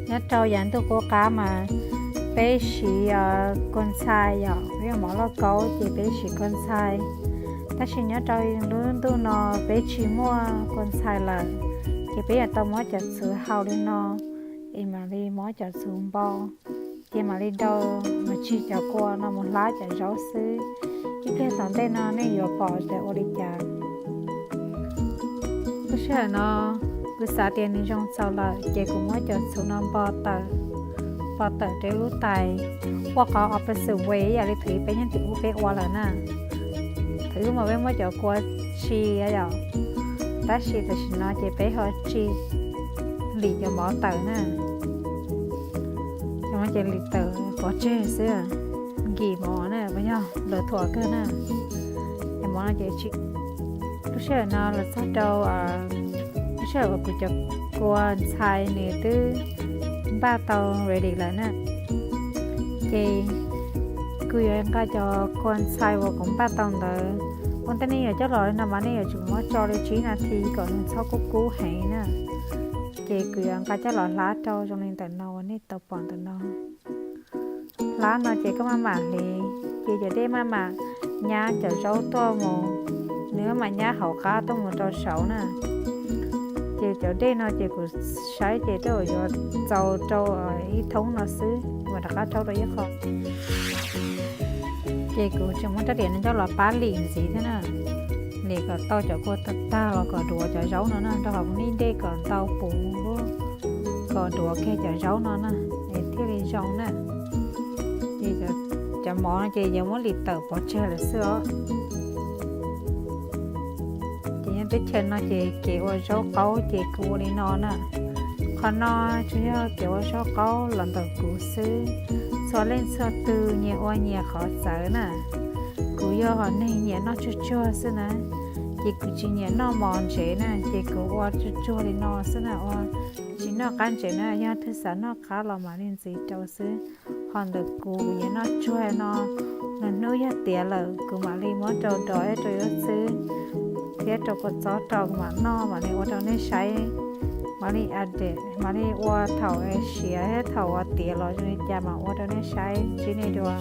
Nyob rau yav ntuj qub qab mas peb siv kua ntxhais yom, peb yuav mov lauj kaub ces peb siv kua ntxhais. Tab sis nyob rau lub ntuj no peb tsis muaj kua ntxhais lawm, ces peb yuav tau muab cov txhuv haus li no, es mam li muab cov txhuv npau, ces mam li rau mus tsig cov kua no mus hlab cov zaub xwb. Ib pliag tom ntej no nej yuav pom tias ua li cas. Lub sij hawm no kuv xav tias nws zoo txaus lawm ces kuv muab cov txhuv no npo tawm, npo tawm rau lub tais, ua qhov opposite way ib yam li thaum peb nyob tim ub peb ua lawm na. Thaum ub mas peb muab cov kua tsis yom, tab sis tam sim no ces peb ho tsis lim cov mov tawm na. Cov mov ces lim tawm pov tseg xwb, nkim mov na, yog lawv thuam kawg na. Cov mov no ces tsis. Lub sij hawm no los txog rau lub sij hawm uas kuv cov kua ntxhais nws twb npaj tau ready lawm na. Ces kuv yuav nqa cov kua ntxhais uas kuv npaj tau ntawd, ua ntej nej yuav coj los no mas nej yuav tsum muab tso li tsib nas this kom nws txhob kub kub heev na. Ces kuv yuav nqa coj los hlab rau zoo li ntawm no uas nej tau pom ntawm no. Hlab no ces koj maj mam hliv, ces cov dej maj mam nyab cov zaub tuaj mus, nws maj mam nyab hauv qab tuaj mus rau saud na. Ces cov dej no ces kuv saib ces tej zaum yuav txaus rau ib thoob no xwb, mam rov qab rhaub rau ib qho. Ces kuv tseem muab rab riam no coj los pab lim ntxiv thiab na, lim kom tau cov kua tag tag los kom duav cov zaub no na, rau hauv nij dej kom ntau puv lub, kom duav kiag cov zaub no na, es thiaj li zoo na. Ces cov mov no ces yuav muab lim tawm pov tseg lawm xwb os. Ces nyob teb chaws no ces kev ua zaub qaub ces kuv ua li no na. Qhov no tsuas yog kev ua zaub qaub los ntawm kuv xwb, txhua leej txhua tus nyias ua nyias qhov txawv na. Kuv yog hom neeg nyiam noj tsuag tsuag xwb na, ces kuv tsis nyiam noj mov ntsev na, ces kuv ua tsuag tsuag li no xwb na, ua tsis noj qab ntsev na, yog twg xav noj qab los mam li ntxiv rau xwb. Ho ntawm kuv, kuv nyiam noj tsuag no, nws hnub yog tiav lawm kuv mam li muab rau dov thiab rau yuav txwb thiab rau kua txob rau kuv mam noj, mam li ua rau nej saib, mam li update, mam li ua thaum siav thiab thaum uas tiav los zoo li cas mam ua rau nej saib, ntsib nej dua.